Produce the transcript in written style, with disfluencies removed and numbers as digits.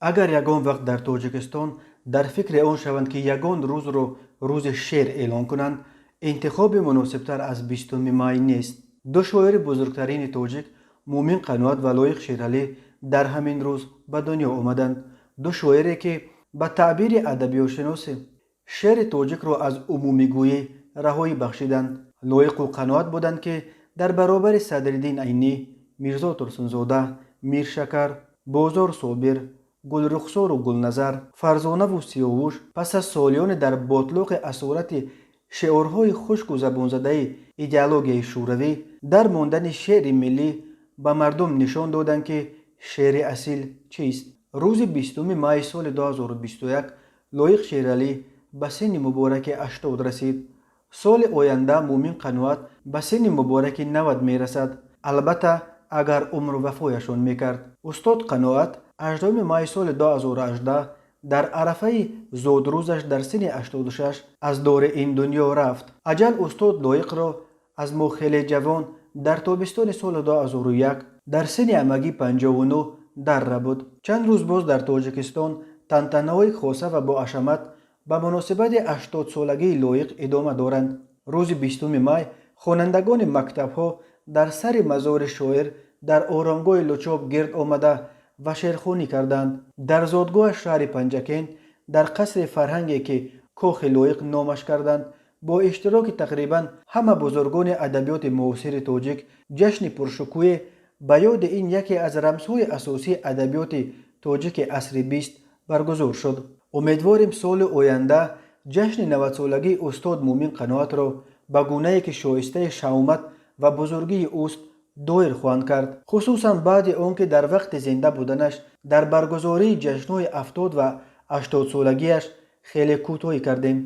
Агар ягон вақт дар Тоҷикистон дар фикри он шаванд, ки ягон рӯзро рӯзи шеър эълон кунанд, интихоби муносибтар аз 20 май нест. Ду шоири бузургтарини тоҷик, Муъмин Қаноат ва Лоиқ Шералӣ, дар ҳамин рӯз ба дунё омаданд. Ду шоире, ки ба таъбири адабиётшиносе шеъри тоҷикро аз умумигӯӣ раҳоӣ бахшиданд. Лоиқу Қаноат буданд, ки дар баробари Садриддин Айнӣ, Мирзо Турсунзода, Миршакар, Бозор Собир, Гулрухсору Гулназар, Фарзонаву Сиёвуш пас аз солиёне дар ботлоқи асорати шиорҳои хушку забонзадаи идеологияи шӯравӣ дар мондани шеъри миллӣ ба мардум нишон доданд, ки шеъри асил чист. Рӯзи 20 майи соли 2021 Лоиқ Шералӣ ба синни мубораки 80 расид. Соли оянда Муъмин Қаноат ба синни мубораки 90 мерасад, албатта, агар умру вафояшон мекард. Устод Қаноат 8 майи соли 2018 дар арафаи зодрӯзаш дар синни 86 аз дори ин дунё рафт. Аҷал устод Лоиқро аз мо хеле ҷавон дар тобистони соли 2001 дар синни ҳамагӣ 59 дар рабуд. Чанд рӯз боз дар Тоҷикистон тантанаҳои хоса ва боҳашамат ба муносибати 80-солагии Лоиқ идома доранд. Рӯзи 20 май хонандагони мактабҳо дар сари мазори шоир дар оромгоҳи Лучоб гирд омада ва шеърхонӣ карданд. Дар зодгоҳаш, шаҳри Панҷакент, дар қасри фарҳанге, ки Кохи Лоиқ номаш карданд, бо иштироки тақрибан ҳама бузургони адабиёти муосири тоҷик ҷашни пуршукӯҳе ба ёди ин яке аз рамзҳои асосии адабиёти тоҷики асри 20 баргузор шуд. Умедворем, соли оянда ҷашни 90-солагии устод Муъмин Қаноатро ба гунае, ки шоистаи шаомат ва бузургии ӯст, доир хоҳанд кард, хусусан баъди он ки дар вақти зинда буданаш дар баргузории ҷашнҳои 70 ва 80-солагиаш хеле кӯтоҳӣ кардем.